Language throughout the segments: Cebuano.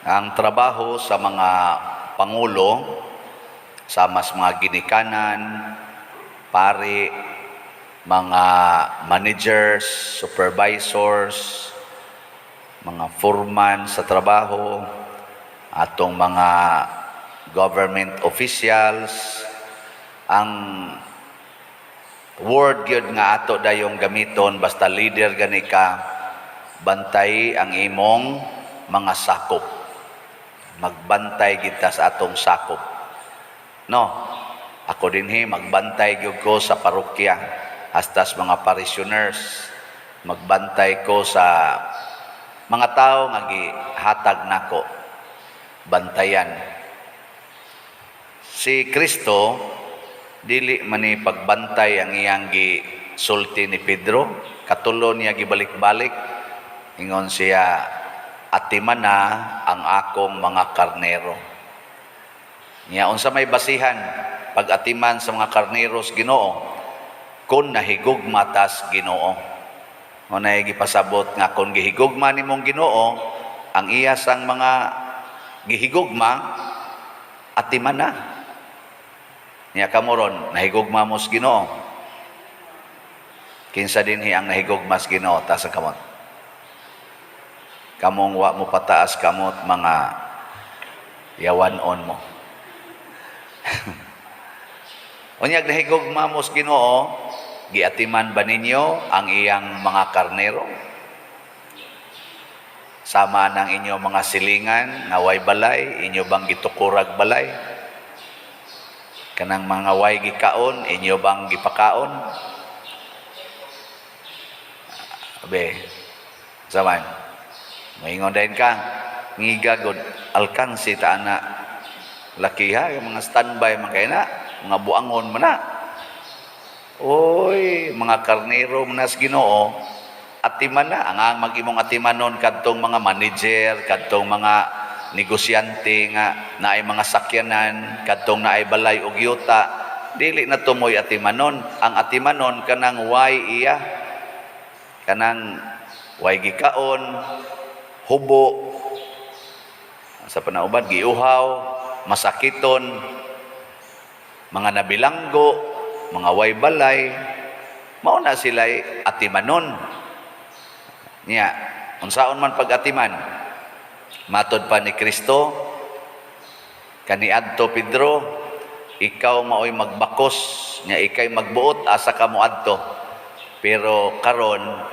Ang trabaho sa mga pangulo, sa mas mga ginikanan, pari, mga managers, supervisors, mga foreman sa trabaho, atong mga government officials, ang word gyud nga ato dayong gamiton basta leader gani ka, bantay ang imong mga sakop. Magbantay kita sa atong sakop. No, ako dinhi magbantay gyud ko sa parokya, hasta sa mga parishioners. Magbantay ko sa mga tao nga gihatag nako bantayan. Si Kristo, dili man ni pagbantay ang iyang gisulti ni Pedro, katulo niya gibalik-balik. Ingon siya, "Atimana ang akong mga karnero." Niya, unsa may basihan pag-atiman sa mga karneros Ginoo? Kung nahigugma tas Ginoo. Mao na gipasabot nga kung gihigugma nimong Ginoo ang iya sang mga gihigugma, atiman na. Niya kamo ron, nahigugma mo sa Ginoo? Kinsa dinhi ang nahigugma sa Ginoo? Taas ang kamot. Kamong wa mo pataas kamot, mga yawan-on mo. Unyag nahigugma mo sa Ginoo, giatiman ba ninyo ang iyang mga karnero? Sama ng inyong mga silingan nga way balay, inyo bang gitukurag balay? Kanang mga way gikaon, inyo bang gipakaon? Abe, zaman, maingon din ka, ngiga god, alkansi ta ana, lakiha, yung mga standby man kay na, mga buangon man na. Oy, mga karnero man nas Ginoo, atiman na ang mag-imong atimanon kadtong mga manager, kadtong mga negosyante nga naay mga sakyanan, kadtong naay balay og yuta, dili na tumoy atimanon. Ang atimanon kanang way iya, kanang way gikaon, hubo, sa panauban, giuhaw, masakiton, mga nabilanggo, mga way balay, mao na sila atimanon. Niya, unsaon man pag-atiman? Matod pa ni Kristo, kaniadto Pedro, "Ikaw maoy magbakos, nya ikay magbuot, asa ka moadto? Pero karon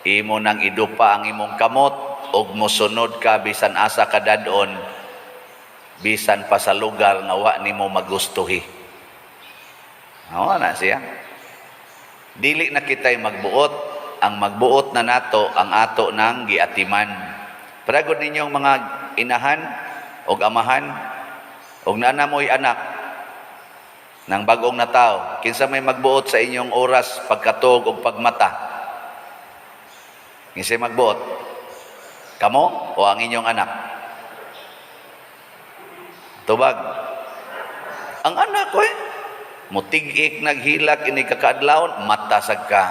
imo nang idupa ang imong kamot ug mosunod ka bisan asa ka dadon, bisan pa sa lugar nga wa nimo magustuhi." Mao na siya. Dili na kita'y magbuot. Ang magbuot na nato ang ato nang giatiman. Paragod ninyong mga inahan og amahan og naa mo'y anak ng bagong natao. Kinsa may magbuot sa inyong oras pagkatog og pagmata? Kinsa may magbuot? Kamo o ang inyong anak? Tubag. Ang anak ko eh. Mutig-ik naghilak ini kakaadlawon, mata sad ka.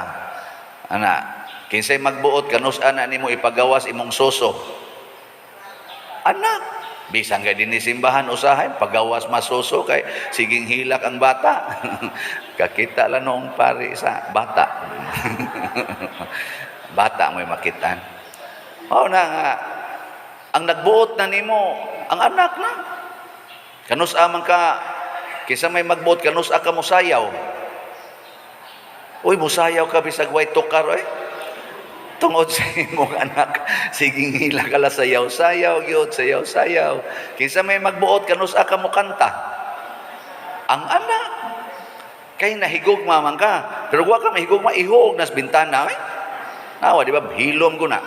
Ana, kinsay magbuot kanus-a na nimo ipagawas imong suso? Anak. Bisan kay dinhi simbahan usahay pagawas masuso kay siging hilak ang bata. Kakita lang noong pari sa bata. Bata mo'y makitan. Oh na nga ang nagbuot na nimo ang anak na. Kanus-a man ka, kinsa may magbuot kanus-a ka mosayaw? Uy, musayaw ka bisag way tukar oy. Tungod sa imong anak, siging hila ka la sayaw, sayaw gyud, sayaw, sayaw. Kinsa may magbuot kanus-a ka mo kanta? Ang anak. Kay nahigugma man ka. Pero wa ka mahigugma, ihog nas bintana eh. Awa, di ba? Hilom ko na.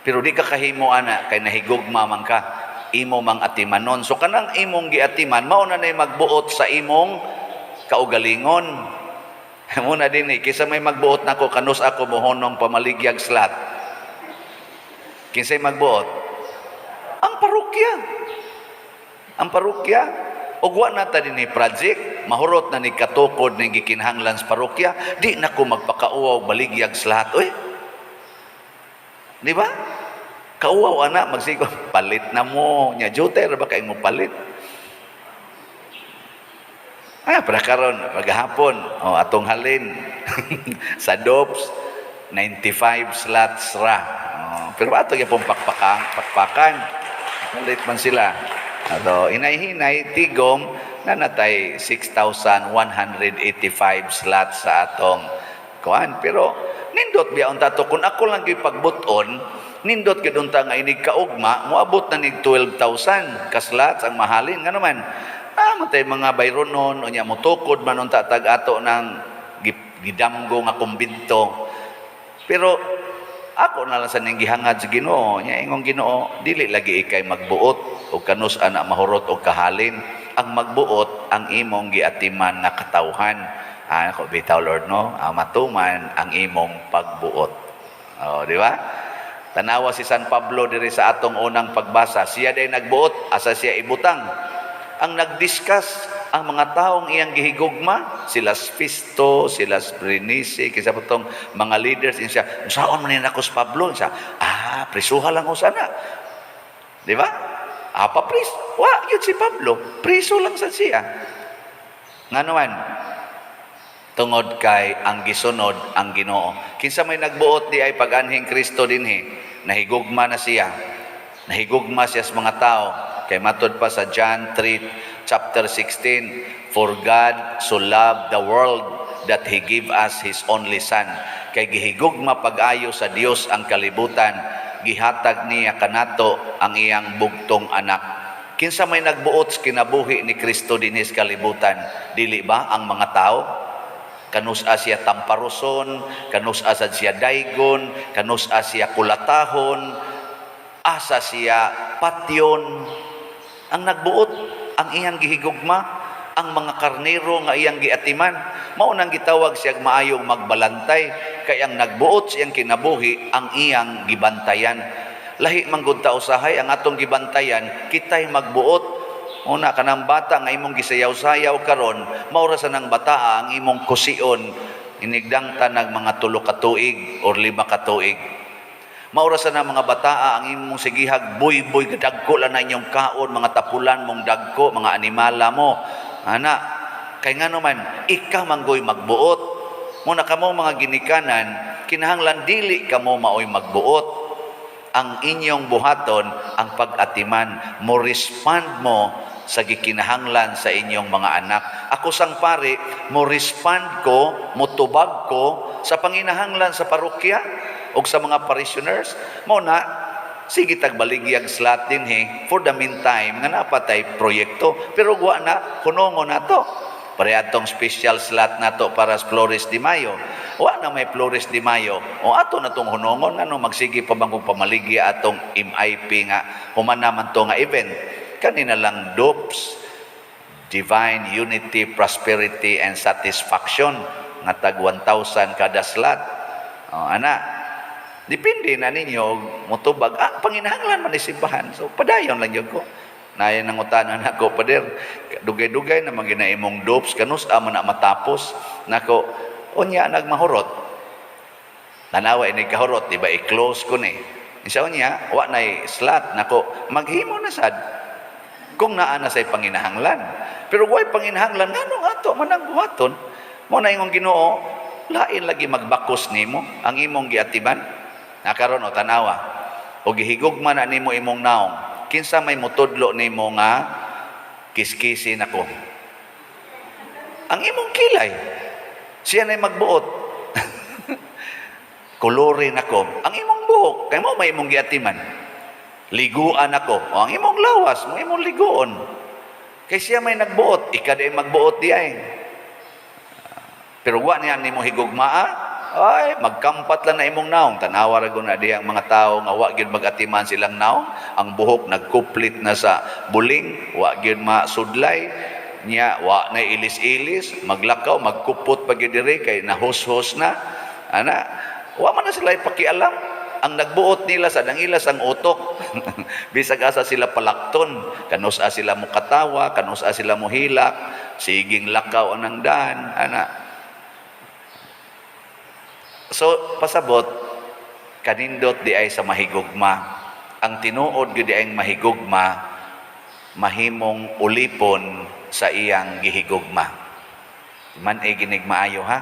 Pero di ka kahimo ana kay nahigugma man ka. Imo mang atimanon. So kanang imong giatiman, mao na nay magbuot sa imong kaugalingon. Muna din eh, kaysa may magbuot nako kanus ako mohonong pamaligyag slat? Kinsay magbuot? Ang parokya. Ang parokya. Ug wa na ta dinhi project, mahurot na ni katukod ni gikinahanglan sa parokya, di na ko magpakauwaw baligyag slat. Uy. Di ba? Kauwaw ana magsigo, palit na mo. Nya jutay ra ba kay mo palit? Ah, para karon maghapon, oh, atong halin sa DOPS 95 slots ra. Oh, pero ato gyapon pakpakan, pakpakan. Palit man sila. Ato hinay-hinay tigom na natay 6,185 slots sa atong kuan. Pero nindot biya unta to kung ako lang gyud pagbuton, nindot gyud unta nga inig kaugma moabot na nig 12,000 ka slots ang mahalin. Ngano man matay mga bayronon, unya motukod man unta tag ato ng gidamgo nga kumbinto. Pero ako na lang sa ning gihangad sa Ginoo. Nya ingong Ginoo, dili lagi ikay magbuot og kanus ana mahurot og kahalin. Ang magbuot ang imong giatiman nga katawhan. Ah, ako bitaw, Lord, no. Ah, matuman ang imong pagbuot. Oh, di ba? Tanawa si San Pablo diri sa atong unang pagbasa, siya day nagbuot, asa siya ibutang? Ang nagdiscuss ang mga taong iyang gihigugma, sila Fisto, sila Berenice, kaysa pa tong mga leaders siya, "Unsaon man ni nako si Pablo?" Siya, "Ah, prisuha lang ko sana." Di ba? Apa pris? Wa yun si Pablo, priso lang sa siya. Ngano man? Tungod kay ang gisunod ang Ginoo. Kinsa may nagbuot di ay pag-anhing Kristo dinhi, nahigugma na siya. Nahigugma siya sa mga tao. Kay matod pa sa John 3 chapter 16, "For God so loved the world that He gave us His only Son." Kay gihigugma pag-ayo sa Dios ang kalibutan, gihatag niya kanato ang iyang bugtong anak. Kinsa may nagbuot sa kinabuhi ni Kristo dinhi sa kalibutan? Dili ba ang mga tao? Kanus-a siya tamparuson, kanus-a sad siya daygon, kanus-a siya kulatahon, asa siya patyon. Ang nagbuot, ang iyang gihigugma, ang mga karnero nga iyang giatiman. Mao nang gitawag siya maayong magbalantay, kay ang nagbuot siyang kinabuhi, ang iyang gibantayan. Lahi man gud ta usahay ang atong gibantayan, kitay magbuot. Una kanang bata nga imong gisayaw-sayaw karon, mao ra sa nang bataa ang imong kusion inigdangta nag mga 3 ka tuig or 5 ka tuig. Mao ra sa nang mga bataa ang imong sigihag buy-buy, dagko lang na inyong kaon, mga tapulan mong dagko, mga animala mo. Ana, kay ngano man ikaw manggoy magbuot. Muna kamo mga ginikanan, kinahanglan dili kamo maoy magbuot. Ang inyong buhaton ang pag-atiman, mo respond mo sa gikinahanglan sa inyong mga anak. Ako sang pari, mo respond ko, mo tubag ko sa panginahanglan sa parokya o sa mga parishioners. Mo na sige tag baligyag slot dinhi for the meantime nga napatay proyekto. Pero wa na hunongo na to. Pare atong special slot nato para sa Flores de Mayo. Wa na may Flores de Mayo. O ato na tong hunongon, ano magsige pa bang kung pamaligya atong MIP nga human naman to nga event. Kanina lang DOPS, Divine Unity, Prosperity and Satisfaction, nga tag 1,000 kada slot. O, ana, depende na ninyo mutubag. Ah, panginahanglan man ni simbahan. So padayon lang yun ko. Naya nang utanan ako, "Pader, dugay-dugay na man imong DOPS, kanus man na matapos?" Nako, unya nagmahurot. Tanawa ini kahurot, di ba i-close ko ni. Isa unya, wa nay slot nako, maghimo na sad kung naa na say panginahanglan. Pero way panginahanglan, ngano ato manang buhaton? Mo na ingong Ginoo, lain lagi magbakos nimo ang imong giatiman. Nakaron o tanawa. O gihigugma na nimo imong naong. Kinsa may mutudlo nimo nga kiskisin ako? Ang imong kilay. Siya na'y magbuot. Kolorin ako. Ang imong buhok, kay mo may imong giatiman. Liguan ako. O ang imong lawas, mo imong liguon. Kay siya may nagbuot, ika di magbuot di ay. Pero wa niya nimo higugmaa, ay magkampat lang na imong naong. Tanawa ra na diha ang mga tao nga wa gyud magatiman silang naong, ang buhok nagkuplit na sa buling, wa gyud masudlay niya, wa na ilis-ilis, maglakaw, magkupot pa gyud diri kay nahushos na. Ana, wa man na sila ipakialam. Ang nagbuot nila sa dangilas ang utok. Bisag asa sila palakton, kanus-a sila mukatawa, kanus-a sila muhilak, siging lakaw anang daan, ana. So, pasabot, kanindot di ay sa mahigugma. Ang tinuod gyud ang mahigugma, mahimong ulipon sa iyang gihigugma. Man ay ginig maayo ha.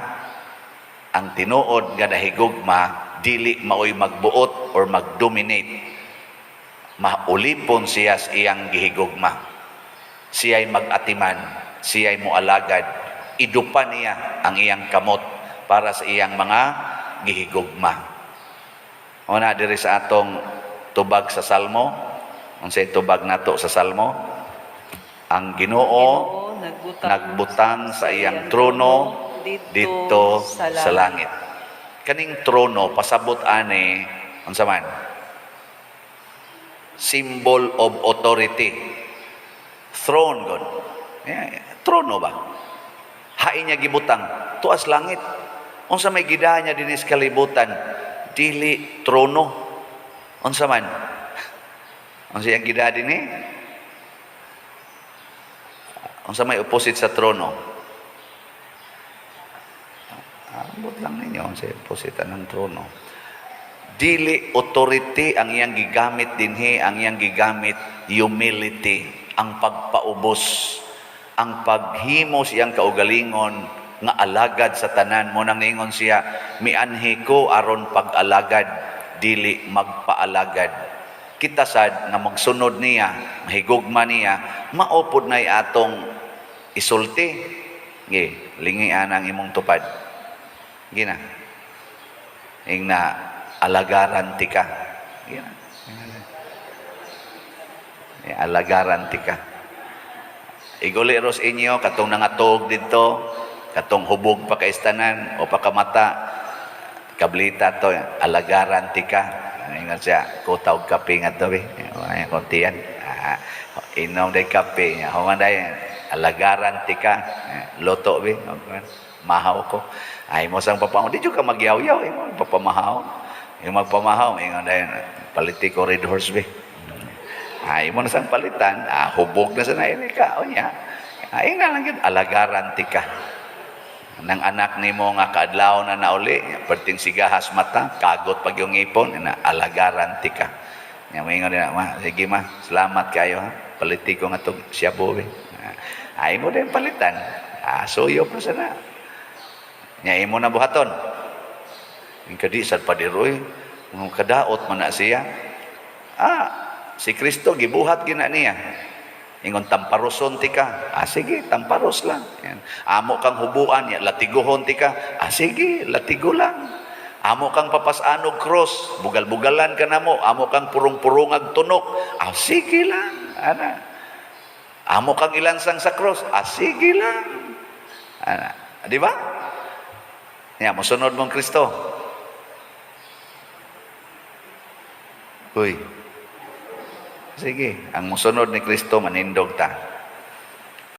Ang tinuod nga nahigugma, dili maoy magbuot or magdominate. Maulipon siya sa iyang gihigugma. Siya'y mag-atiman, siya'y mualagad. Idupa niya ang iyang kamot para sa iyang mga gihigugma. Una diri sa atong tubag sa Salmo, unsay tubag nato sa Salmo? Ang Ginoo nagbutang, nagbutang sa iyang trono didto sa langit. Kaning trono pasabot ani unsa man? Symbol of authority. Throne god. Yeah, trono ba? Hain niya gibutang tuas langit. Unsa may gidaha niya dinhi sa kalibutan? Dili trono. Unsa man? Unsa iyang gidaha dinhi? Unsa may opposite sa trono? Ambot lang ninyo unsa opposite ng trono. Dili authority ang iyang gigamit dinhi, ang iyang gigamit humility, ang pagpaubos, ang paghimo sa iyang kaugalingon nga alagad sa tanan. Mao nang ningon siya, "Mianhi ko aron pag-alagad, dili magpaalagad." Kita sad nga magsunod niya, mahigugma niya, mao pod nay atong isulti. Ge, lingian ang imong tupad. Gina. Ingna alagaran tika. Gina. Eh, alagaran tika. Iguli ros inyo katong nangatog didto, katong hubog pa kaistanan o pakamata, kablita to, alagaran tika. Ingon siya, "Kuta og kape nga to, be." Ay, kontian. Ah, inom day kape. Human day, alagaran tika. Luto, be. Mahaw ko. Ay mo sang papamahaw. Di jud ka magyaw-yaw. Imo papamahaw. Yung magpamahaw, ingon day, "Paliti ko Red Horse, be." Ay mo na sang palitan. Ah, hubog na sa nairi ka. O niya. Ay nga lang yun, alagaran tika. Nang anak nimo nga kaadlaw na nauli, perting sigahas mata, kagot pag yung ipon, na alagaran tika. Nya moingon din, "Ma, sige ma, salamat kayo ha. Paliti ko nga tong shabu, be." Ay mo din palitan. Ah, suyo pa sana. Nya imo na buhaton. Yung kadi sad padiroy, nga kadaot man na siya. Ah, si Kristo gibuhat gina niya. Ingon tamparoson tika. Ah, sige, tamparos lang. Yan. Amo kang hubuan, ya, latiguhon tika. Ah, sige, latigo lang. Amo kang papas-anog cross, bugal-bugalan ka namo. Amo kang purong-purongag tunok. Ah, sige lang. Ana. Amo kang ilansang sa cross. Ah, sige lang. Ana. Di ba? Ya, mosunod mong Kristo. Uy. Sige, ang musunod ni Kristo manindog ta.